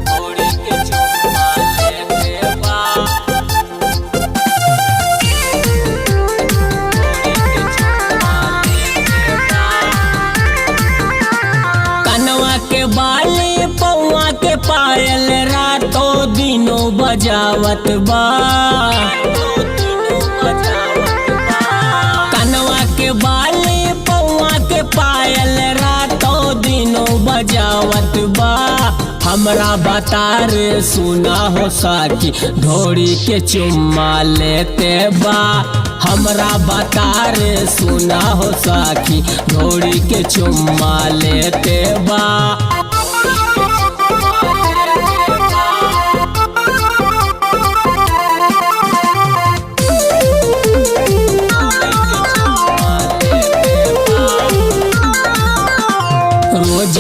ढोरी के चुम्मा लेते बा। ढोरी के चुम्मा लेते बा। कनवा के बाली पौआ के पायल रातों दिनों बजावत बा। कनवा के बाली पौआ के पायल रातों दिनों बजावत बा। हमरा बता रे सुना हो साकी ढोरी के चुम्मा लेते बा। हमरा बता रे सुना हो साकी ढोरी के चुम्मा लेते बा।